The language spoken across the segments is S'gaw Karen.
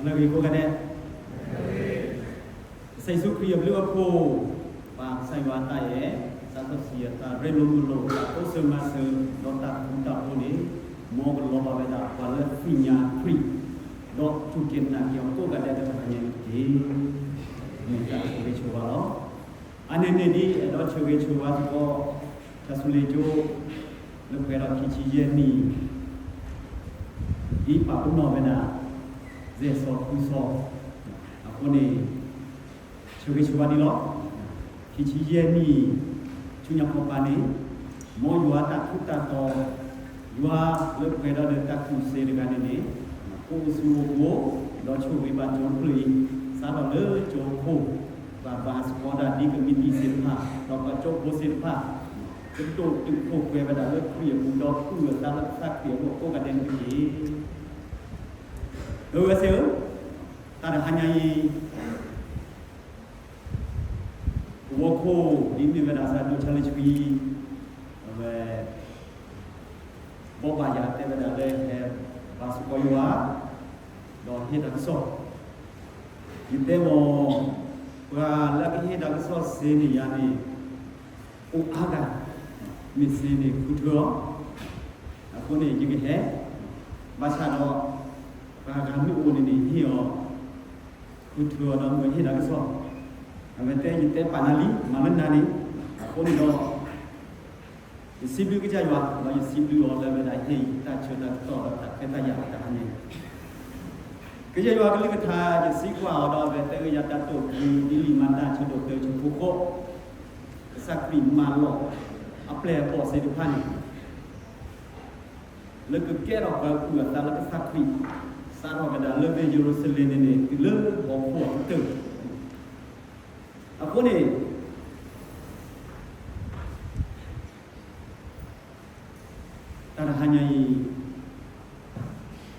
လၢဂ့ၤကိးဂၤဒဲး, ကစၢ်ယ့ၣ်ၡူးခရံာ်အဘျုးအဖှိၣ်, ပၢ်ကစၢ်ယွၤအတၢ်အဲၣ်, သးစီဆှံအတၢ်ရ့လိာ်မုာ်လိာ်, တၢ်တိစၢၤမၤစၢၤ, ဒီးတၢ်ဃူတၢ်ဖိးန့ၣ်, မ်ကလီၤဘၣ်ဝဲဒၣ်ပှၤလၢသ့ၣ်ညါခရံာ်, ဒီးစူၢ်က့ၤနာ်က့ၤအီၤကိးဂၤဒဲးတဖၣ်ညါတက့ၢ်. မ့ၢ်တၢ်ဆိၣ်ဂ့ၤဆိၣ်ဝါလီၤ. အါန့ၢ်န့ၣ်ဒ်အဲၣ်ဒိးဆိၣ်ဂ့ၤဆိၣ်ဝါစ့ၢ်ကီး တၢ်ဆိၣ်လ့ၣ်ကၠိ လၢပှဲၤဒီးခံဆံယဲၢ်နံၣ် ဒ်ပာ်ပနီၣ်ဝဲဒၣ် စဲးစီၤခူစီၤ အဃိန့ၣ် ဆိၣ်ဂ့ၤဆိၣ်ဝါဒ်လီၤ. ခံဆံယဲၢ်နံၣ် ဆူညါခီပၤန့ၣ် မ်ယွၤတၢ်ထူးတၢ်တီၤ ယွၤလၢပှဲၤဒီးဒီးတၢ်ကူၣ်စ့တဂၤန့ၣ်န့ၣ် အိၣ်ဆူၣ်အိၣ်ချ့ ဒီးဆိၣ်ဂ့ၤဘၣ်ကၠိတဖျၢၣ်အံၤ စးထီၣ်လၢကၠိခိၣ် ဘၣ်ဘၣ်စ့ၢ်ကီးဒၣ်ဒ်ကမံးတံာ်သ့ၣ်တဖၣ် ဒီးပှၤကၠိဖိသ့ၣ်တဖၣ် ကဒိၣ်တုာ်ခိၣ်ပှဲၤဝဲဒၣ်လၢခရံာ်အပူၤ ဒီးအုၣ်အသးလၢကစၢ်ခရံာ်အဂီၢ်ကိးဂၤဒဲးန့ၣ်တက့ၢ်. ဒီးဝဲစ့ၢ်ဧၢ, တၢ်တဟါညါအံၤ ပဝီခိၣ် ဒ်မ့ၢ်ဝဲဒၣ်စီၤဒိၣ်ဆါလ့ဆှံ အဝဲ ဘိးဘၣ်ယၤတဲဝဲဒၣ်လၢဟဲဘါသကိးယွၤ ဒီးဟ့ၣ်တၢ်ကစီၣ်, ယတဲမ့ၢ် ပှၤလၢကဟ့ၣ်တၢ်ကစီၣ်စ့န့ၣ်ယၤန့ၣ် အိၣ်အါဂၤ, မ့ၢ်စ့န့ၣ်ဃုထၢအီၤ, အဃိန့ၣ် ယကဟဲ, ဘၣ်ဆၣ်ဒီး ပှၤဂၤမ့ၢ်အိၣ်န့ၣ်န့ၣ် ဟ့ၣ်အီၤ ဃုထၢအီၤဒီးမ့ၢ်ဟ့ၣ်တၢ်ကစီၣ်, အဝဲတဲ ယတဲပာ်နၤလံ မၤလၢနၤန့ၣ်, အဃိန့ၣ်ဒီး ယစံးဘျုးကစၢ်ယွၤ ဒီးယစံးဘျုးအီၤလၢအဝဲဒၣ်ဟ့ၣ်အံၤတၢ်ဆၢတၢ်ကတီၢ်ဒီးတၢ်ခွဲးတၢ်ယာ်တဟါန့ၣ်, ကစၢ်ယွၤအကလုၢ်ကထါ ယစံးကွၢ်အီၤဒီးအဝဲတဲဝဲယၤတၢ်တိာ်ပူၤ ဒ်လံာ်မၤတၢ်ဆၢဒိၣ်တၢဆၢဖိဃိး, ကစၢ်ခရံာ်မၤလီၤ အပျဲၢ်အဘီၣ်သ့ၣ်တဖၣ်န့ၣ် လၢကကဲထီၣ်ပှၤအုၣ်အသးလၢကစၢ်ခရံာ်, စးထီၣ်ဝဲဒၣ်လၢဝ့ၢ်ယရူၤၡလ့ၣ်န့ၣ်န့ၣ် တုၤလၢဟီၣ်ခိၣ်အကတၢၢ်, အဃိန့ၣ် တၢ်တဟါညါအံၤ ယ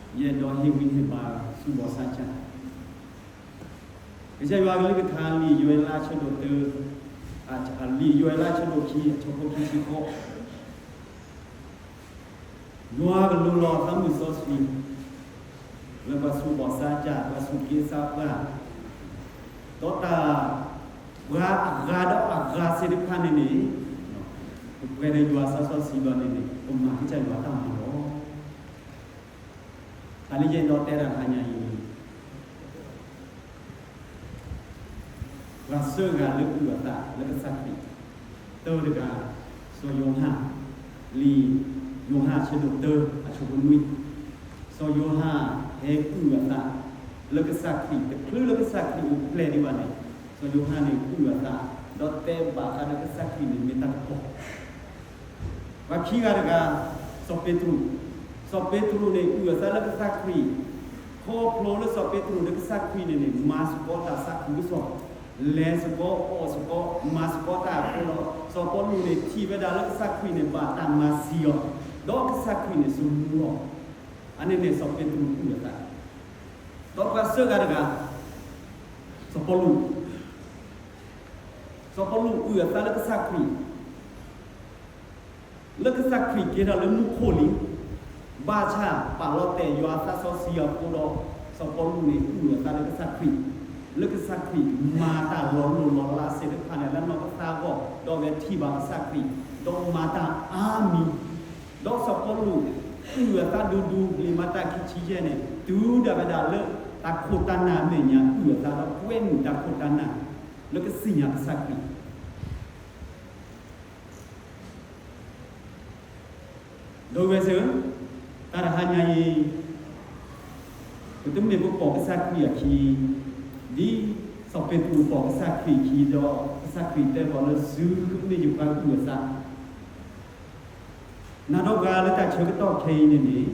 အဲၣ်ဒိးဟ့ၣ်ဂံၢ်ဟ့ၣ်ဘါဆူဘီၣ်ဆၣ်ကၢ်, ကစၢ်ယွၤအကလုၢ်ကထါလံာ်ယိၤအ့လးဆၢဒိၣ်တၢ, လံာ်ယိၤအ့လးဆၢဒိၣ်ခံ အဆၢဖိခံဆံဃိး, ယွၤကလူလီၤသးမုၢ်စီဆှံ လၢပှၤဆူးဘီၣ်ဆၣ်ကၢ် ပှၤဆူးက့သးပှၢ်, ဒီးတၢ် ပှၤအဂၤဒီးအဂၤသ့ၣ်တဖၣ်န့ၣ်န့ၣ်, ပပှဲၤဒီးယွၤသးစီဆှံဘျီန့ၣ်န့ၣ် ပမၤကစၢ်ယွၤတၢ်မၤလီၤ. တၢ်လၢယအဲၣ်ဒိးတဲတၢ်တဟါညါအံၤန့ၣ် ပှၤသၢဂၤလၢအုၣ်အသးလၢကစၢ်ခရံာ်, တၢတဂၤ စီၤယိၤဟၣ်, လံာ်ယိၤဟၣ်ဆၢဒိၣ်တၢ အဆၢဖိနွံ, စီၤယိၤဟၣ်ဟဲအုၣ်အသး လၢကစၢ်ခရံာ် တချုးလၢကစၢ်ခရံာ်အိၣ်ဖျဲၣ်ဒံးဘၣ်န့ၣ်, စီၤယိၤဟၣ်န့ၣ်အုၣ်အသး ဒီးတဲဘၣ်ဃးဒီးကစၢ်ခရံာ်န့ၣ်မ့ၢ်တၢ်ကပီၤ ပှၤခံဂၤတဂၤ စီၤပ့းတရူး, စီၤပ့းတရူးန့ၣ် အုၣ်အသးလၢကစၢ်ခရံာ်, ခီဖျိလၢစီၤပ့းတရူးလၢကစၢ်ခရံာ်န့ၣ်န့ၣ် မၤသကိးတၢ်သးခုကစီၣ်, လဲၤသကိးအီၣ်သကိး မၤသကိးတၢ်အဃိဒီး စီၤပီလူးန့ၣ်ထံၣ်ဝဲဒၣ်လၢကစၢ်ခရံာ်န့ၣ်ဘၣ်တၢ်မၤသံအီၤ, ဒီးကစၢ်ခရံာ်န့ၣ်ဆိမိၣ်အီၤ, အန့ၣ်န့ၣ်စီၤပ့းတရူးအုၣ်အသး, ဒီးပှၤသၢဂၤတဂၤ စီၤပီလူး, စီၤပီလူးအုၣ်အသးလၢကစၢ်ခရံာ် လၢကစၢ်ခရံာ်ကဲထီၣ်လၢမူခိၣ်လံ, ဘၣ်ဆၣ်ပာ်လီၤတဲာ်ယွၤသးစီဆှံအဃိဒီး စီၤပီလူးန့ၣ်အုၣ်အသးလၢကစၢ်ခရံာ်, လၢကစၢ်ခရံာ်မၤတၢ်လီၤလိၢ်လီၤလးသ့ၣ်တဖၣ်န့ၣ် လၢနီၢ်ကစၢ်အဂီၢ် ဒီးအဝဲထံၣ်ဘၣ်ကစၢ်ခရံာ်, ဒီးမၤတၢ်အါမံၤ, ဒီးစီၤပီလူးအုၣ်အသးဒူဒူ လံာ်မၤတၢ်ခံဆံယဲၢ်န့ၣ် တုၤဒၣ်ဝဲဒၣ်လၢတၢ်ခိၣ်တၢ်နၢ်အမဲာ်ညါ အုၣ်အသးဒီးကွဲမုာ်တၢ်ခိၣ်တၢ်နၢ် လၢကသ့ၣ်ညါကစၢ်ခရံာ် ဒီပုၢ်ဝဲၢ်သ့ၣ်ဧၢ, တၢ်တဟါညါအံၤ ပတမ့ၢ်ပပိာ်ကစၢ်ခရံာ်အခံ, ဒ်စီၤပ့းတရူးပိာ်ကစၢ်ခရံာ်အခံဒီး ကစၢ်ခရံာ်တဲဘၣ်လၢ သုကမ့ၢ်ယပှၤအုၣ်အသး, နၤဒီးပှၤလၢတၢ်ဆၢကတီၢ်ခဲအံၤန့ၣ်န့ၣ်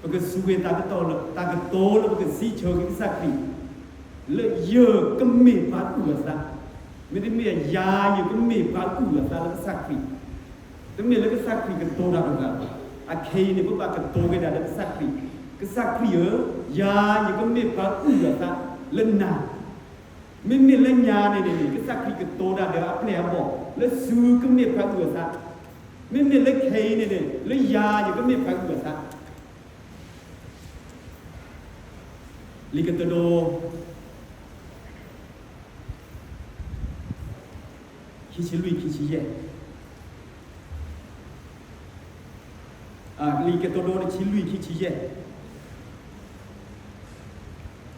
ပကစူးကွံာ်တၢ်ကတိၤလၢ တၢ်ကတိၤလၢပကစံးဆၢက့ၤကစၢ်ခရံာ် လၢယကမ့ၢ်ပှၤအုၣ်အသး, မ့တမ့ၢ်ယၤယကမ့ၢ်ပှၤအုၣ်အသးလၢကစၢ်ခရံာ်, တမ့ၢ်လၢကစၢ်ခရံာ်ကတိၤတၢ်တဂၤဘၣ်. အခဲအံၤန့ၣ် ပဘၣ်ကတိၤက့ၤဒၣ်လၢကစၢ်ခရံာ်, ကစၢ်ခရံာ်ဧၢ, ယၤယကမ့ၢ်ပှၤအုၣ်အသးလၢနၤ မ့မ့ၢ်လၢညါန့ၣ်န့ၣ် ကစၢ်ခရံာ်ကတိၤတၢ်ဒီးအပျဲၢ်အဘီၣ် လၢသုကမ့ၢ်ပှၤအုၣ်အသး, မ့မ့ၢ်လၢခဲအံၤန့ၣ်န့ၣ် လၢယၤယကမ့ၢ်ပှၤအုၣ်အသး. လံာ်ကတိၤဒိ ခံဆံလွံၢ် ခံဆံယဲၢ်, လံာ်ကတိၤဒိတဆံလွံၢ် ခံဆံယဲၢ်,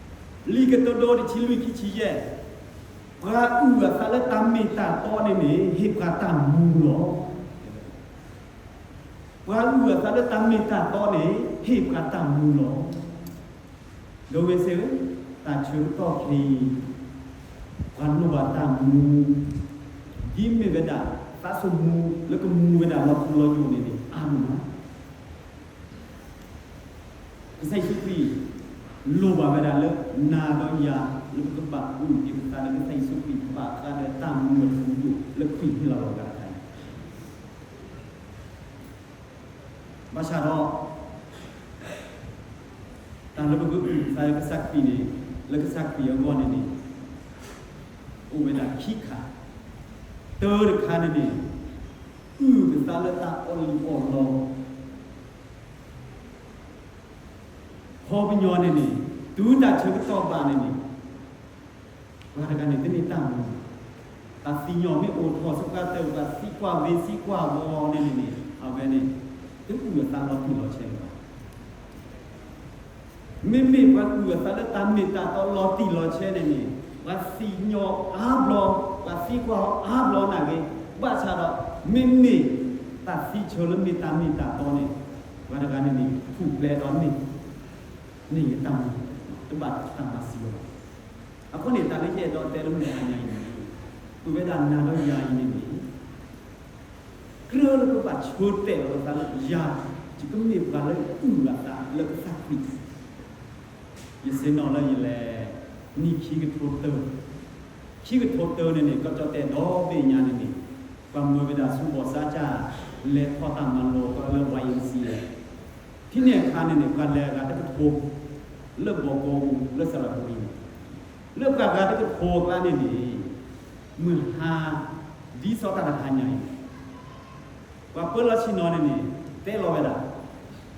လံာ်ကတိၤဒိတဆံလွံၢ် ခံဆံယဲၢ်, ပှၤအုၣ်အသးလၢတၢ်မ့ၢ်တၢ်တီန့ၣ်န့ၣ် ဟ့ၣ်ပှၤတၢ်မူလီၤ. ပှၤအုၣ်အသးလၢတၢ်မ့ၢ်တၢ်တီန့ၣ် ဟ့ၣ်ပှၤတၢ်မူလီၤ. ဒီပုၢ်ဝဲၢ်သ့ၣ်ဧၢ, တၢ်ဆၢကတီၢ်ခဲအံၤ ပှၤလိၣ်ဘၣ်တၢ်မူ, ဒ်မ့ၢ်ဝဲဒၣ် သးစီဆှံမူလၢကမူဝဲဒၣ်လီၤထူလီၤယိာ်န့ၣ်န့ၣ် အါမး. ကစၢ်ယ့ၣ်ၡူးခရံာ် လိၣ်ဘၣ်ဝဲဒၣ်လၢနၤဒီးယၤ လၢပကဘၣ်အုၣ်က့ၤပသးဒီးကစၢ်ယ့ၣ်ၡူးခရံာ် ဘၣ်ဃးဒီးတၢ်မူအထူအယိာ်လၢခရံာ်ဟ့ၣ်လီၤပှၤတခါန့ၣ် ဘၣ်ဆၣ်ဒီး တၢ်လၢပကအုၣ်ပသးလၢကစၢ်ခရံာ်န့ၣ်, လၢကစၢ်ခရံာ်အဂီၢ်န့ၣ်န့ၣ် အိၣ်ဝဲဒၣ်ခံခါ, တၢတခါန့ၣ်န့ၣ် အုၣ်ပသးလၢတၢ်အီၣ်လုၢ်အီၣ်လီၤ ခီပညီန့ၣ်န့ၣ် တုၤတၢ်ဆၢကတီၢ်ဘၣ်န့ၣ်န့ၣ် ပှၤတဂၤန့ၣ် တမ့ၢ်တၢ်မူ, တၢ်သ့ၣ်ညါမ့ၢ်အိၣ်ထီၣ် စပှၢ်တၢၢ် ပှၤသံကွၢ်ဝဲသံကွၢ်ဝီန့ၣ်န့ၣ်န့ၣ် အဝဲန့ၣ် တအုၣ်အသးလီၤတံၢ်လီၤဆဲးဘၣ်. မ့မ့ၢ်ပှၤအုၣ်အသးလၢတၢ်မ့ၢ်တၢ်တီလီၤတံၢ်လီၤဆဲးန့ၣ်န့ၣ် ပှၤသ့ၣ်ညါအါဘျီ, ပှၤသံကွၢ်အါဘျီနာ်က့, ဘၣ်ဆၣ်ဒီး မ့မ့ၢ်တၢ်သံဆၢလၢမ့ၢ်တၢ်မ့ၢ်တၢ်တီန့ၣ် ပှၤတဂၤန့ၣ်န့ၣ် ထူၣ်ဖျဲးဒီးန့ၣ် န့ၣ်ယတၢ်မူ, တဘၣ်တၢ်မၤစၢၤလီၤ. အဃိန့ၣ် တၢ်လၢယအဲၣ်ဒိးတဲလၢမုၢ်ဟါညါအံၤန့ၣ် ပဝဲဒၣ်နၤဒီးယၤအံၤန့ၣ်န့ၣ် ကြၢးလၢပဘၣ်ဆၢတဲာ်လီၤပသးလၢယၤ ယကမ့ၢ်ပှၤလၢအုၣ်အသးလၢကစၢ်ခရံာ်, ယဆ့ၣ်နီၤလၢယလဲၤ နံၣ်ခံကထိတၢ, ခံကထိတၢန့ၣ်န့ၣ် ကီၢ်ကၠီၣ်တဲၣ်ဒီဘ့ၣ်ညါန့ၣ်န့ၣ် ပှၤမၢဝဲဒၣ်ဆူဘီၣ်စၢ်ကၢ် လဲၤထီၣ်တၢ်မၤလိာ်ကီးလၢ ဝါအ့ၣ်အ့ၣ်စံ ထံၣ်န့ၢ်အခါန့ၣ်န့ၣ် ပှၤလဲၤဂၤတကထိ လၢဘီကီၢ်ပူၤ လၢစရပူၤန့ၣ် လၢပှၤဂၤတကထိအကျါန့ၣ်န့ၣ် မုၢ်ဟါ ဒ်သိးတၢ်တဟါညါအံၤ ပှၤပၢလီၤဆ့ၣ်နီၤန့ၣ်န့ၣ် တဲလီၤဝဲဒၣ်,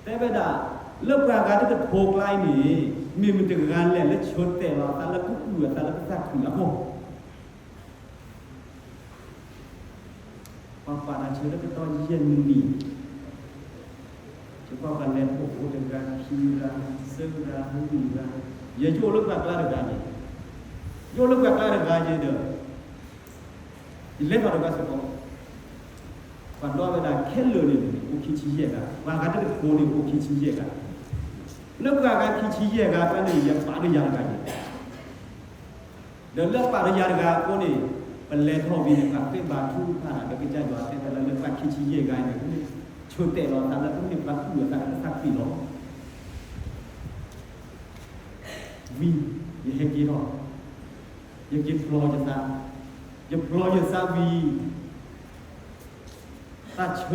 တဲဝဲဒၣ် လၢပှၤဂၤတကထိအကျါအံၤန့ၣ် မ့ၢ်မတဂၤလဲၣ်လၢဆၢတဲာ်လီၤအသးလၢကအုၣ်အသးလၢကစၢ်ခရံာ်အဂီၢ် ပှၤပာ်တၢ်ဆၢလၢကတီၢ်ယဲၢ်မံးနံး, ယကွၢ်ပှၤလဲၤအိၣ်အိၣ်တဂၤခံဂၤ သၢဂၤလွံၢ်ဂၤ, ယဲယအိၣ်လၢပှၤကျါတဂၤန့ၣ်, ယအိၣ်လၢပှၤကျါတဂၤယဲဒီး ယလဲၤထီၣ်တဂၤစ့ၢ်ကီး, ပှၤဒီဝဲဒၣ်ခဲလၢာ်န့ၣ်န့ၣ် အိၣ်ခံဆံယဲၢ်ဂၤ, ပှၤဂၤတကထိန့ၣ် အိၣ်ခံဆံယဲၢ်ဂၤ, လၢပှၤဂၤခံဆံယဲၢ်ဂၤကျါန့ၣ် ယပာ်ဒီးယၤတဂၤန့ၣ် ဒီးလၢပာ်ဒီးယၤတဂၤအဃိန့ၣ် ပလဲၤထီၣ်ဝံၤန့ၣ် ပှၤဃ့ဘါထုကဖၣ်ဒီးကစၢ်ယွၤတဲဝဲဒၣ်လၢပှၤခံဆံယဲၢ်ဂၤန့ၣ် ဆၢတဲာ်လီၤအသးလၢကမ့ၢ်ပှၤအုၣ်အသးလၢကစၢ်ခရံာ်လီၤ. ဝံၤ ယဟဲက့ၤထီၣ်, ယက့ၤဖျီယသး, ယဖျီယသးဝံၤ တၢ်ဆၢ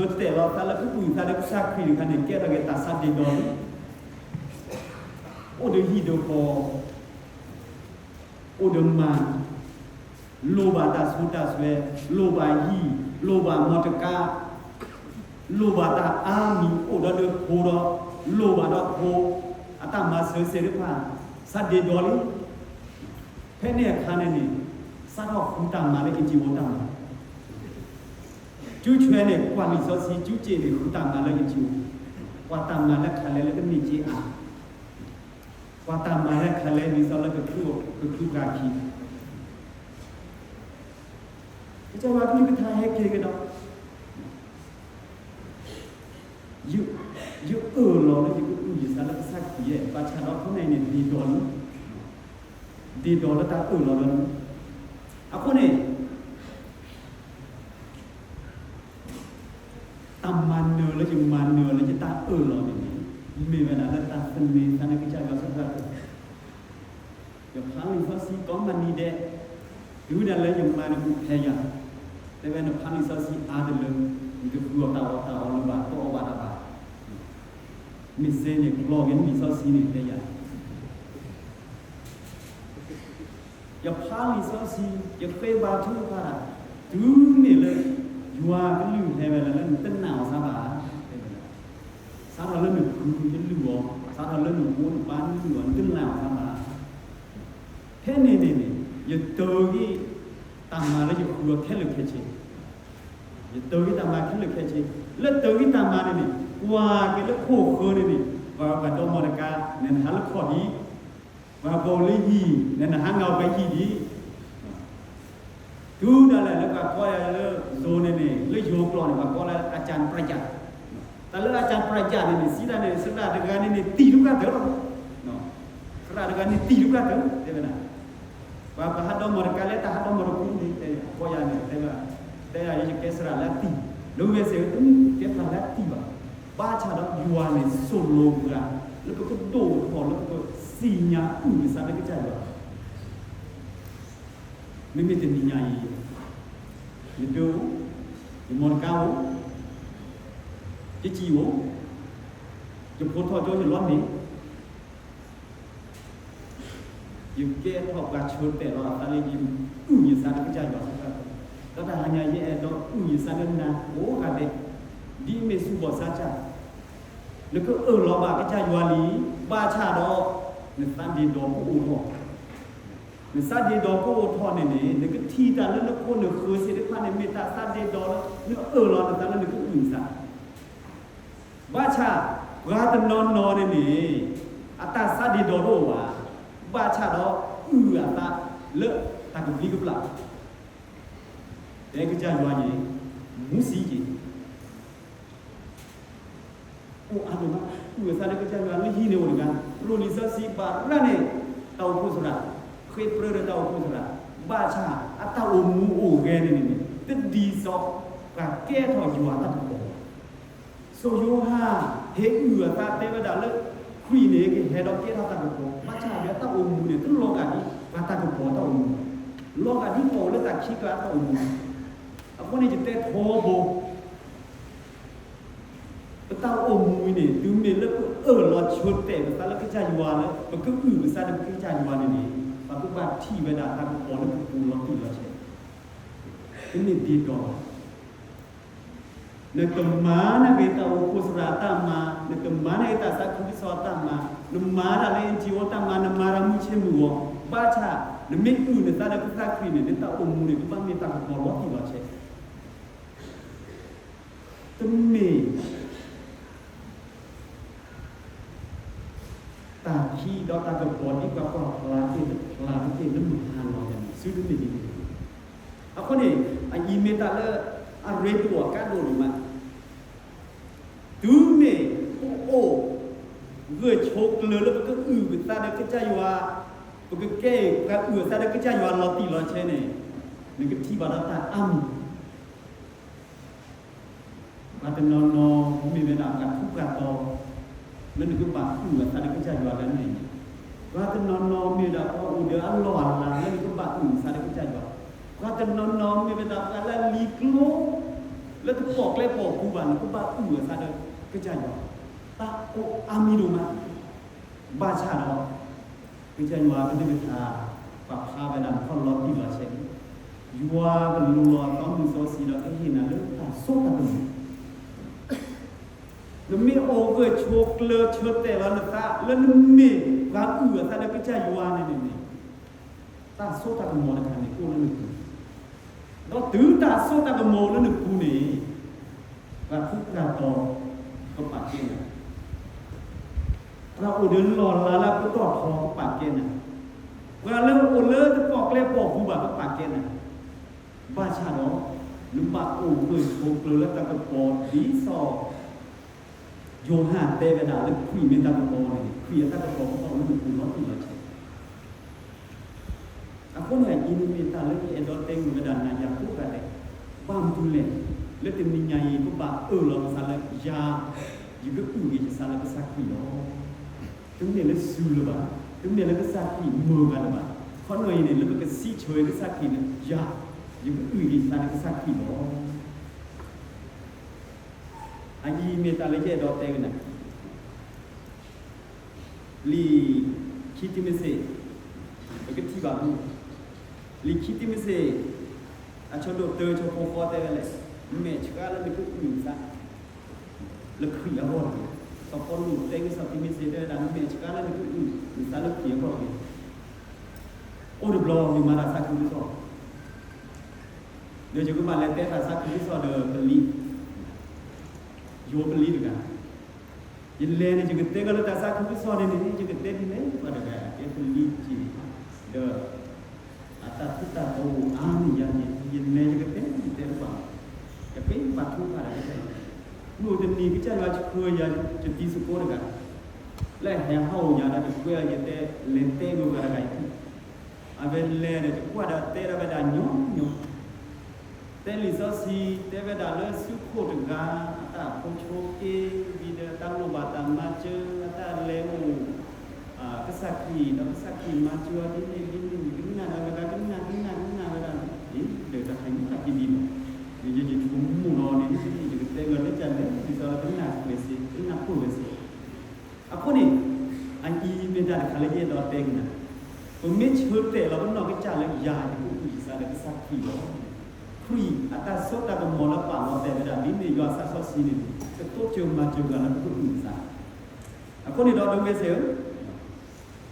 တဲာ်လီၤသးလၢကအုၣ်သးလၢကစၢ်ခရံာ်တခါန့ၣ် ကဲထီၣ်က့ၤတၢ်ဆါဒ့ဒီလံ, အိၣ်ဒီးဟံၣ်ဒီးဃီ, အိၣ်ဒီးမၤ, လိၣ်ဘၣ်တၢ်ဆူးတၢ်ဆှဲ, လိၣ်ဘၣ်ဟံၣ်, လိၣ်ဘၣ်မီတကါ, လိၣ်ဘၣ်တၢ်အါမံၤ အိၣ်ဒီးဒီးဖိဒီး, လိၣ်ဘၣ်ဒီးဖိ, အတၢ်မၤစၢၤစဲးတဖၣ် ဆါဒ့ဒီလံ. ဖဲန့ၣ်အခါန့ၣ်န့ၣ် စးထီၣ်ဃုတၢ်မၤလၢအ့ၣ်ကၠံဝီတၢ်မၤ, စုဆွဲန့ၣ် ကွၢ်လံာ်စီဆှံ စုစ့ၣ်န့ၣ် ဃုတၢ်မၤလၢအ့ၣ်ကၠံဝီ, ကွၢ်တၢ်မၤလၢခါလဲလၢကန့ၢ်က့အါ, ကွၢ်တၢ်မၤလၢခါလဲလံာ်စီဆှံလၢကကျူၢ်ကကျူၢ်ကၢ်ခံ ကစၢ်ယွၤကလုၢ်ကထါဟဲက့ၤကဒီး, ယအၢၣ်လီၤလၢယကအုၣ်ယသးလၢကစၢ်ခရံာ်ယဲၢ် ဘၣ်ဆၣ်ဒီးခိၣ်နၢ်အံၤန့ၣ် ဒ့ဒီလံ, ဒ့ဒီလၢတၢ်အၢၣ်လီၤလၢ, အဃိန့ၣ် တၢ်မၤနၢၤလၢယမၤနၢၤလၢယတၢ်အၢၣ်လီၤန့ၣ်န့ၣ် မ့ၢ်ဝဲဒၣ်လၢတၢ်သန့ၤသးန့ၣ်ကစၢ်ယွၤဆိၣ်ဂ့ၤ ယဖးလံာ်စီဆှံကိးမုၢ်နံၤဒဲး, တုၤဒၣ်လၢယမါန့ၣ်အိၣ်ဖဲယၤ, တဲဝဲနဖးလံာ်စီဆှံအါတလၢ, နတဃုအီၣ်တၢ်အီၣ်တၢ်အီလၢၤဘၣ် တအီၣ်ဘၣ်တၢ်ဘၣ်, မ့ၢ်စ့န့ၣ် ကျီက့ၤနလံာ်စီဆှံန့ၣ်တဲယၤ ယဖးလံာ်စီဆှံ, ယဃ့ဘါထုကဖၣ်တၢ်, တုၤမ့ၢ်လၢ ယွၤကလုၢ်ဟဲဝဲလၢ လၢနတနာ်အီၤစၢ်ဘၣ်, စးထီၣ်လၢနဖုတလုၢ်အီၤ, စးထီၣ်လၢနမိၢ်နပၢ်တလုၢ်အီၤ နတနာ်အီၤစၢ်ဘၣ်. ယတၢၤဂံၢ်တၢ်မၤလၢယဃုအီၤခဲလၢာ်ခဲဆ့, ယတၢၤဂံၢ်တၢ်မၤခဲလၢာ်ခဲဆ့, လၢတၢၤဂံၢ်တၢ်မၤန့ၣ်န့ၣ် ကွၢ်က့ၤလၢခိၣ်ဃၢၤန့ၣ်န့ၣ် ပှၤပှၤဒီမီၢ်တကါ နနဟးလၢခီၣ်ဒံး, ပှၤပှၤအိၣ်လၢဟံၣ် နနဟးနုာ်ပှၤဟံၣ်ဒံး တုၤဒၣ်လဲာ်လၢပှၤကိးယၤလၢ Zoom န့ၣ်န့ၣ် လၢယိၤကျိာ်န့ၣ် ပှၤကိးလၢ อาจารย์ประหยัด, တၢ်လၢ อาจารย์ประหยัด န့ၣ်န့ၣ် စံးတၢ်န့ၣ် သရၣ်တဂၤန့ၣ်န့ၣ် တံၢ်ဒုၣ်ကတၢၢ်လီၤ, သရၣ်တဂၤန့ၣ် တံၢ်ဒုၣ်ကတၢၢ် တဲဝဲဒၣ်, ပှၤပှၤဟးဒီမီၢ်တကါလၢတၢ်ဟးဒီမီၢ်တခူန့ၣ် တဲကိးယၤန့ၣ် တဲဝဲ, တဲယၤ ယကဲသရၣ်လၢအတံၢ်, ဒီးဝဲစ့ၢ် ကဲသရၣ်လၢအတံၢ်ဘၣ်, ဘၣ်ဆၣ်ဒီးယွၤန့ၣ် စိၢ်လိာ်ပှၤ လၢပကဒိၣ်ထီၣ်လၢပကသ့ၣ်ညါအုၣ်ကစၢ်လၢကစၢ်ယွၤ မ့မ့ၢ်တနံၤညါအံၤ, ယတၢၤအိၣ်, ယမီၢ်တကါအိၣ်, ယစံာ်အိၣ်, ယဖိထီၣ်ကၠိယလီၤန့ၣ်, ယကဲထီၣ်ပှၤဆၢတဲာ်လီၤအသးလၢယအုၣ်ယသးလၢကစၢ်ယွၤ, ဒီးတၢ်ဟါညါယအဲၣ်ဒိးအုၣ်ယသးလၢနၤကိးဂၤဒဲး, ဒ်အမ့ၢ်ဆူၣ်ဘီၣ်စၢ်ကၢ် နကအၢၣ်လီၤဘၣ်ကစၢ်ယွၤလံ, ဘၣ်ဆၣ်ဒီး နသးဒ့ဒီကအိၣ်ထီၣ်, နသးဒ့ဒီကအိၣ်ထီၣ်န့ၣ်န့ၣ် နကထံၣ်တၢ်လၢနခိၣ်နဃၢၤသ့ၣ်တဖၣ်န့ၣ် မ့ၢ်တၢ်သးဒ့ဒီလၢနအၢၣ်လီၤနသးလၢနကအုၣ်နသး, ဘၣ်ဆၣ် ပှၤတနီၤနီၤန့ၣ်န့ၣ် အတၢ်သးဒ့ဒီတအိၣ်ဘၣ်, ဘၣ်ဆၣ်ဒီးအုၣ်အသးလၢတၢ်ကဘျံးကဘျၣ်, တဲကစၢ်ယွၤန့ၣ် မူစံက့ၤ အိၣ်အါဒိၣ်မး, အုၣ်အသးလၢကစၢ်ယွၤလၢဟံးန့ၢ်အိၣ်တဂၤ, ရိလံာ်စီဆှံဘၣ်ရၣ်န့ၣ် တၢ်အိၣ်ဖှိၣ်သရၣ်, ဃ့ပြၢဒီးတၢ်အိၣ်ဖှိၣ်သရၣ်, ဘၣ်ဆၣ်အတၢ်အိၣ်မူအိၣ်ဂဲၤန့ၣ်န့ၣ် တဒ်သိးပှၤကဲထီၣ်ယွၤတၢ်ကပီၤ, စီၤယိၤဟၣ် ဟ့ၣ်အုၣ်အသးတဲဝဲဒၣ်လၢ ခရံာ်န့ၣ် ကဟဲဒီးကဲထီၣ်တၢ်ကပီၤ, ဘၣ်ဆၣ်ဒီးတၢ်အိၣ်မူန့ၣ် တလီၤဂာ်ဒ်ပှၤတၢ်ကပီၤတၢ်အိၣ်မူဘၣ်, လီၤဂာ်ဒ်ပှၤအိၣ်လၢတၢ်ခံးကျါတၢ်အိၣ်မူဘၣ်, အဃိန့ၣ် ယတဲထီဘိ ပတၢ်အိၣ်မူအံၤန့ၣ် တုၤမ့ၢ်လၢပအၢၣ်လီၤဆိတဲာ်ပသးလၢကစၢ်ယွၤလၢ ပကအုၣ်ပသးဒီးကစၢ်ယွၤန့ၣ်န့ၣ် ပကဘၣ်ထံၣ်ဝဲဒၣ်တၢ်ကပီၤလၢပပူၤလီၤတံၢ်လီၤဆဲး, တမ့ၢ်ဒ့ဒီဘၣ်. နကမၤန့ၢ်က့ၤတၢ်အိၣ်ဖှိၣ်သရၣ်အတၢ်မၤ, နကမၤန့ၢ်က့ၤတၢ်သးခုကစီၣ်အတၢ်မၤ, နမၤတၢ်လၢ NGO တၢ်မၤ, နမၤတၢ်မုၢ်ဆ့မုၢ်ဂီၤ, ဘၣ်ဆၣ် နမ့ၢ်အုၣ်နသးဒီးကစၢ်ခရံာ်န့ၣ် နတၢ်အိၣ်မူန့ၣ် ကဘၣ်မ့ၢ်တၢ်ကပီၤလီၤတံၢ်လီၤဆဲး တမ့ၢ် တၢ်ခံးဒီးတၢ်ကပီၤဒ်ပှၤကွၢ်ဖျါတ့ၢ်တဖျါတ့ၢ်လၢမုၢ်ဟါလီၤယၤန့ၣ် သုတမ့ၢ်ဒ်န့ၣ်. အဃိန့ၣ် အအံၤမ့ၢ်တၢ်လၢအရ့ဒိၣ်အကါဒိၣ်ဒိၣ်မး, တုၤမ့ၢ်ပအိၣ်ဂၢၢ်ဆိးကျၢၤလၢပကအုၣ်ပသးဒီးကစၢ်ယွၤ, ပကကဲအံၤပှၤအုၣ်အသးဒီးကစၢ်ယွၤလီၤတံၢ်လီၤဆဲးန့ၣ်, နကထံၣ်ဘၣ်ဒီးတၢ်အါမံၤ ပှၤတနီၤနီၤမ့ၢ်ဝဲဒၣ်ပှၤထူးပှၤတီၤ လၢနကဘၣ်အုၣ်အသးဒီးကစၢ်ယွၤလၢန့ၣ်, ပှၤတနီၤနီၤမ့ၢ်ဝဲဒၣ်ပှၤအိၣ်ဒီးအလီၢ်အလၤလၢနကဘၣ်အုၣ်အသးဒီးကစၢ်ယွၤ, ပှၤတနီၤနီၤမ့ၢ်ဝဲဒၣ်ပှၤလၢအလံၤကျိ လၢတပိာ်ကျဲပိာ်ပူၤဘၣ် နကဘၣ်အုၣ်အသးဒီးကစၢ်ယွၤ, တၢ်အိၣ်အါမံၤဒိၣ်မး ဘၣ်ဆၣ်ဒီး ကစၢ်ယွၤကလုၢ်ကထါ ပာ်ဖျါဝဲဒၣ်နခီၣ်လီၤတံၢ်လီၤဆဲးန့ၣ်, ယွၤကလူလီၤအသီမုၢ်စီဆှံဒီးကဟ့ၣ်နၤလၢတၢ်စိတၢ်ကမီၤ, နမ့ၢ်အိၣ်ဂၢၢ်ဆိးကျၢၤဆၢတဲာ်လီၤနသး လၢနမ့ၢ်ပှၤအုၣ်အသးဒီးကစၢ်ယွၤန့ၣ်န့ၣ်န့ၣ်, တၢ်စိတၢ်ကမီၤတခါန့ၣ်အိၣ်လၢနပူၤ, ဒီးတုၤတၢ်စိတၢ်ကမီၤအိၣ်လၢနပူၤန့ၣ် ပှၤထူးပှၤတီၤကပာ်ကဲနၤ, ပှၤအိၣ်ဒီးလီၢ်လၤလၢအပတီၢ်ထီကပာ်ကဲနၤ, ပှၤလၢအအိၣ်လၢတပိာ်ကျဲပိာ်ပူၤဘၣ်ကပာ်ကဲနၤ, ဘၣ်ဆၣ်ဒီး နဘၣ်အိၣ်ဂၢၢ်ဆိးကျၢၤလၢတၢ်ကပီၤဒ်သိး ယိၤဟၣ်တဲဝဲဒၣ်လၢခရံာ်မ့ၢ်တၢ်ကပီၤန့ၣ် ခရံာ်အတၢ်ကပီၤကဘၣ်အိၣ်လၢနပူၤလီၤတံၢ်လီၤဆဲး အဃိန့ၣ် အံၤန့ၣ်မ့ၢ်တၢ်လၢယအဲၣ်ဒိးတဲဂ့ၢ်ဝဲဒၣ်နၤယၤကိးဂၤဒဲး, ဘၣ်မနုၤလဲၣ်, လၢတနံၤညါအံၤ ပဘၣ်အၢၣ်လီၤပသးလၢယၤ, ယကအုၣ်က့ၤယသးလၢကစၢ်ခရံာ်လီၤ. တမ့ၢ်လၢစူၤလၢၤဘၣ်, တမ့ၢ်လၢကစၢ်ခရံာ်မၢဂၤလၢၤဘၣ်, ခီနီၢ်အံၤန့ၣ် လၢပကစံးဆၢကစၢ်ခရံာ်န့ၣ် ယၤ, ယကအုၣ်က့ၤယသးလၢကစၢ်ခရံာ်လီၤ. အအံၤမ့ၢ်တၢ်လၢယအဲၣ်ဒိးတဲဝဲဒၣ် လံာ်ခံတံၤမသ့း, ပကထံၣ်ဘၣ်မူ, လံာ်ခံတံၤမသ့း, အဆၢဒိၣ်တၢ ဆၢဖိဃိးတဲဝဲလဲၣ်, မဲာ်ဆှးလၢနကအုၣ်နသး လၢခရံာ်အဂီၢ်တက့ၢ်. စီၤပီလူးတဲက့ၤစီၤတံၤမသ့းတဲဝဲဒၣ် မဲာ်ဆှးလၢနကအုၣ်နသးလၢခရံာ်အဂီၢ်တက့ၢ်. အိၣ်တဘျီ ယမၤတၢ်သးခုကစီၣ်, ဒီးယကဘၣ်လဲၤတဲတၢ်သးခုကစီၣ်ဒီးပလံၤ, ယိၤပလံၤတဂၤ, ယလဲၤန့ၣ် ယကတဲကလၢတၢ်သးခုကစီၣ်န့ၣ်န့ၣ် ယကတဲဒ်လဲၣ်ပှၤတဂၤ ကဲပလံၤက့ၤ, ဒီး အတၢ်ထူးတၢ်တီအိၣ်အါန့ၢ်ယၤန့ၣ် ယလဲၤယကတဲ ယတဲတပှၢ်, ယပ့ၤပာ်ထူဖးဒၣ်ကစၢ်ယွၤ, မုၢ်တနံၤကစၢ်ယွၤဆှၢယၤ ယတံၤသကိးတဂၤ, လၢဟဲဟီၣ်ယၤဒီးတကွဲအီၤ ယတဲ လဲၤတဲဂ့ၤပှၤတဂၤအံၤ, အဝဲလဲၤဒီးတကွၢ်ဒီးတဲဒၣ်ဝဲဒၣ်ညီညီ တဲလံာ်စီဆှံ တဲဝဲဒၣ်လၢစုခိၣ်တဂၤ အတၢ်ဖိဆိက့ၤ ဒ်ဒီးတၢ်လိၣ်ဘၣ်တၢ်မၤစၢၤ အတၢ်လဲၤအိၣ် ကစၢ်ခရံာ် ဒီးကစၢ်ခရံာ်မၤစၢၤအီၤဒ်န့ၣ်ဒ်န့ၣ် ကနၣ်ဒီးဝဲဒၣ် ကနၣ်ကနၣ်ကနၣ်ဝဲဒၣ်န့ၣ် ဒီးတၢ်ခါန့ၣ်တၢ်က့ၤဒ်လီၤ, ယယဆိကမိၣ်လီၤန့ၣ် ယကတဲလၢလၢကလဲၣ် ဒ်သိးလၢကနၣ်ဝဲစ့ၢ် ကနၣ်ခိၣ်ဝဲစ့ၢ် အဃိန့ၣ် အအံၤမ့ၢ်တၢ်တခါလၢယအဲၣ်ဒိးတဲကနၣ်, ပမ့ၢ်ဆၢတဲာ်လီၤပနီၢ်ကစၢ်လၢယၤယကအုၣ်က့ၤကစၢ်လၢကစၢ်ခရံာ်လီၤ. ခရံာ်အတၢ်စိတၢ်ကမီၤလၢပာ်လီၤတဲာ်ဝဲဒၣ် ဒ်မ့ၢ်ယွၤအသးစီဆှံန့ၣ် ကတိစၢၤမၤစၢၤပှၤလၢပကအုၣ်ကစၢ်. အဃိန့ၣ်ဒီးဒိးဝဲစ့ၢ်ဧ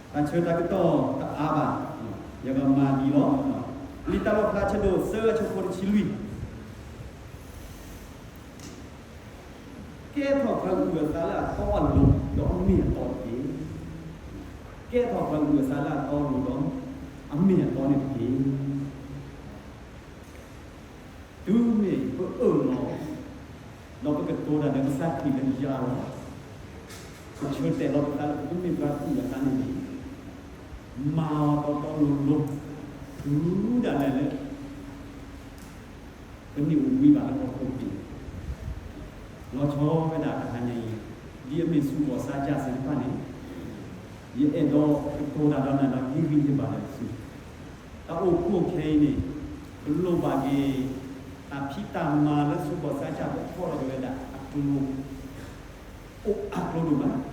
ၢ, တၢ်ဆၢတၢ်ကတီၢ်တအါဘၣ်, ယကမၤဒ်လီၤ. လံာ်တၢ်လီၣ်ဖျါဆၢဒိၣ်သၢအဆၢဖိတဆံလွံၢ် ကဲထီၣ်ပှၤအုၣ်အသးလၢအတီအလိၤ ဒီးအမ့ၢ်အတီတက့ၢ်. ကဲထီၣ်ပှၤအုၣ်အသးလၢအတီအလိၤ ဒီးအမ့ၢ်အတီန့ၣ်တက့ၢ်. တုၤမ့ၢ်ပအၢၣ်လီၤ ဒီးပကတိၤတၢ်ဒီးကစၢ်ခရံာ်လၢယၤလီၤ, ပဆၢတဲာ်လီၤပသးလၢပကမ့ၢ်ပှၤအုၣ်အသးန့ၣ်န့ၣ်, မၤအီၤတီတီလိၤလိၤ, တုၤဒၣ်လဲာ်လၢ ပန့ၢ်အိၣ်ဘှံးဘၣ်လၢဟီၣ်ခိၣ်ချၢ, လီၤဆီဝဲဒၣ်တဟါညါအံၤ, ဒ်အမ့ၢ်ဆူးဘီၣ်စါကၢ်စ့ၢ်တဖၣ်န့ၣ်, ယအဲၣ်ဒိးကတိၤတၢ်ဒီးနၤဒီးဟ့ၣ်ဂံၢ်ဟ့ၣ်ဘါလၢပစု, တၢ်အိၣ်ဖှိၣ်ခဲအံၤန့ၣ်, ပလိၣ်ဘၣ်က့ၤ တၢ်ဖံးတၢ်မၤလၢဆူးဘီၣ်စါကၢ်ကဖီၣ်ထီၣ်က့ၤဝဲဒၣ်အကျိၤ, အိၣ်အါကျိၤဒိၣ်မး ထီ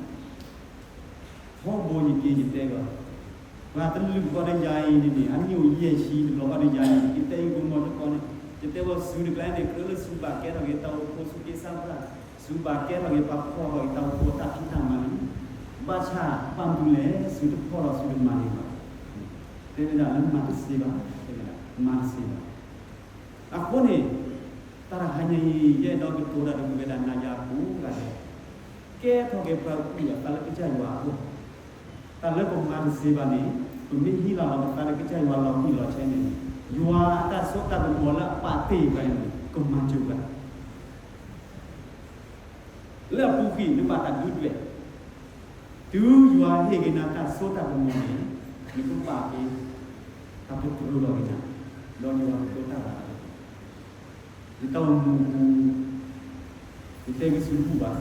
ဘိယက့ၤယတဲဘၣ်, ပှၤတလုၣ်ဃီဒီးယၤအံၤန့ၣ်န့ၣ် အနံၣ်အိၣ်ယဲၢ်ဆံတဘျီဃီဒီးယၤအံၤ ယတဲယဂီၢ်မီၢ်တကီန့ၣ်, ယတဲဝဲစုတကျါန့ၣ် ကြၢးလၢစုဘၣ်ကဲထီၣ်က့ၤတၢ်အိၣ်ဖှိၣ်ဆူက့စၢ်ဖၣ်, စုဘၣ်ကဲထီၣ်က့ၤပှၤဖီၣ်ထီၣ်က့ၤတၢ်အိၣ်ဖှိၣ်တၢ်ဖံးတၢ်မၤလံ, ဘၣ်ဆၣ်ဘၣ်မနုၤလဲၣ် စုတဖီၣ်ထီၣ်စုတမၤန့ၣ်ဘၣ်, တဲဝဲဒၣ်လၢမၤတသ့ဘၣ်, တဲဝဲဒၣ်မၤတသ့ဘၣ် အဃိန့ၣ်, တၢ်တဟါညါအံၤ ယအဲၣ်ဒိးကတိၤတၢ်ဒီးဝဲဒၣ်နၤယၤကိးဂၤဒဲး, ကဲထီၣ်က့ၤပှၤအုၣ်အသးလၢကစၢ်ယွၤအဂီၢ်, တၢ်လၢပမၤတသ့ဘၣ်န့ၣ်, ပမ့ၢ်ဟ့ၣ်လီၤလီၤပသးလၢကစၢ်ယွၤလီၤတံၢ်လီၤဆဲးန့ၣ်, ယွၤအတၢ်စိတၢ်ကမီၤလၢအပာ်တ့ၢ်ပှၤန့ၣ် ကမၤစၢၤပှၤ လၢအပူၤကွံာ်နဘၣ်တၢ်ဒုးဒွဲၣ်, တုၤယွၤဟ့ၣ်က့ၤနၤတၢ်စိတၢ်ကမီၤန့ၣ်, နကဘၣ်က့ၤ တၢ်ပတြၢၤလီၤက့ၤနၤ, ဒီးယွၤကဒိတၢ်ဘၣ်, ယတၢ်အိၣ်မူအပူၤ, ယတဲဂ့ၤဆူတဘူၣ်ဘၣ်,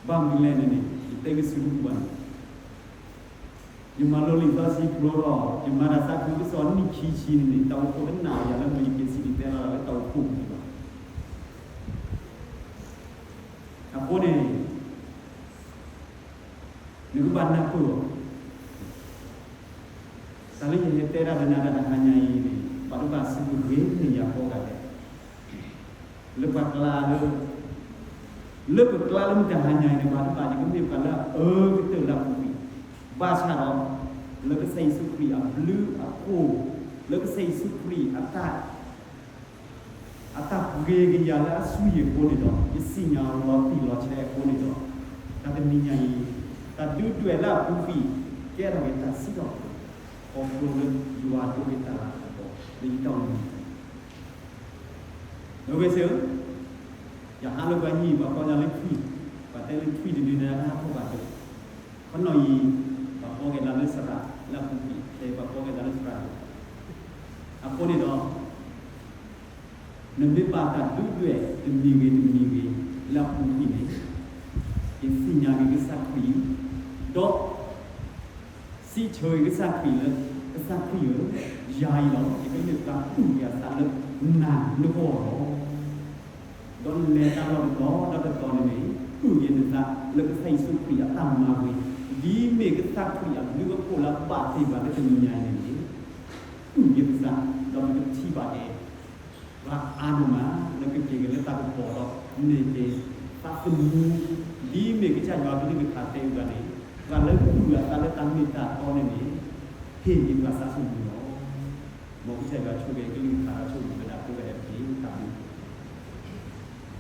ဘၣ်မနုၤလဲၣ်န့ၣ်န့ၣ် ယတဲဂ့ၤဆူတဘူၣ်ဘၣ်န့ၣ် ယမၤလိလံာ်စီဆှံဖျိထီၣ်, ယမၤတၢ်သးခုကစီၣ်နံၣ်ခံဆံန့ၣ်န့ၣ် တၢ်အိၣ်ဖှိၣ်ကနၣ်ယၤလၢ မ့ၢ်ယက့ၤစံးယတဲလီၤလၢတၢ်အိၣ်ဖှိၣ်ပူၤလီၤ. အဃိန့ၣ် နကဘၣ်နၢ်ပၢၢ်အီၤ, တၢ်လၢယဟဲတဲဒၣ်လၢနၤတၢ်တဟါညါအံၤန့ၣ် ပှၤတဘၣ်စံးပဂ့ၤန့ၢ်ယၤကိးဂၤဒဲး လၢပှၤကျါလၢ လၢပကျါလၢမတၤဟါညါအံၤန့ၣ် ပှၤတဘၣ်ယကမ့ၢ်ပှၤလၢအအၢကတၢၢ်လၢအပူၤကွံာ်, ဘၣ်ဆၣ်ဒီး လၢကစၢ်ယ့ၣ်ၡူးခရံာ်အဘျုးအဖှိၣ်, လၢကစၢ်ယ့ၣ်ၡူးခရံာ်အတၢ် အတၢ်ပှ့ၤက့ၤယၤလၢအဆူယံၤအဃိန့ၣ်ဒီး ယသ့ၣ်ညါလီၤတံၢ်လီၤဆဲးအဃိန့ၣ်ဒီး တၢ်တနံၤညါအံၤ တၢ်ဒုးဒွဲၣ်လၢအပူၤကွံာ် ကဲထီၣ်က့ၤတၢ်စံးထီၣ်ပတြၢၤ ခီဖျိလၢယွၤဒိးက့ၤတၢ်လၤကပီၤလၢယတၢ်အိၣ်မူ ဒီပုၢ်ဝဲၢ်သ့ၣ်ဧၢ, ယဟးလၢပှၤဟံၣ် ပှၤကိးယၤလၢထွံၣ်, ပှၤတဲလၢထွံၣ်တဒုန့ၣ် အတၢ်ဟးထီၣ်ဘၣ်ဒိၣ်, ခီနီၣ်အံၤ ပှၤကိးက့ၤသးလၢသရၣ်လၢအပူၤကွံာ် ခဲအံၤပှၤကိးက့ၤသးလၢသရၣ်ဒိၣ်, အဃိန့ၣ်ဒီး နမ့ၢ်ဘၣ်တၢ်ဒုးဒွဲၣ်တမံၤဂ့ၤတမံၤဂ့ၤလၢအပူၤကွံာ်န့ၣ်, ယသ့ၣ်ညါက့ၤကစၢ်ခရံာ်, ဒီး စံးဆၢက့ၤကစၢ်ခရံာ်လၢ ကစၢ်ခရံာ်ဧၢ, ယၤအံၤလီၤ ယကမ့ၢ်ပှၤအုၣ်က့ၤအသးလၢနၤနဂီၢ်လီၤ. ဒီးနလဲၤတၢ်လီၢ်တတီၤဒီးတတီၤန့ၣ်န့ၣ် အုၣ်က့ၤနသးလၢကစၢ်ယ့ၣ်ၡူးခရံာ်အတၢ်မၤဝံၤ, ဒ်မ့ၢ်ကစၢ်ခရံာ်အဘျုးအဖှိၣ်လၢအဘၣ်တ့ၢ်ပှၤလၢတနံၤညါအံၤန့ၣ်န့ၣ်, အုၣ်က့ၤပသး ဒီးပကထံၣ်ဘၣ်က့ၤ ပှၤအါဒိၣ်မး လၢကက့ၤက့ၤလၢတၢ်ကပီၤဒီး မ့ၢ်က့ၤသးသမူ, ဒ်မ့ၢ်ကစၢ်ယွၤကလုၢ်ကထါတဲဝဲန့ၣ်, ပှၤလၢအုၣ်အသးလၢတၢ်မ့ၢ်တၢ်တီန့ၣ်န့ၣ်, ဟ့ၣ်န့ၢ်ပှၤသးသမူလီၤ. မ်ကစၢ်ယွၤဆိၣ်ဂ့ၤကလုၢ်ကထါဒီးဆိၣ်ဂ့ၤကဒၣ်ကိးဂၤဒဲးတက့ၢ်. တၢ်ဘျုး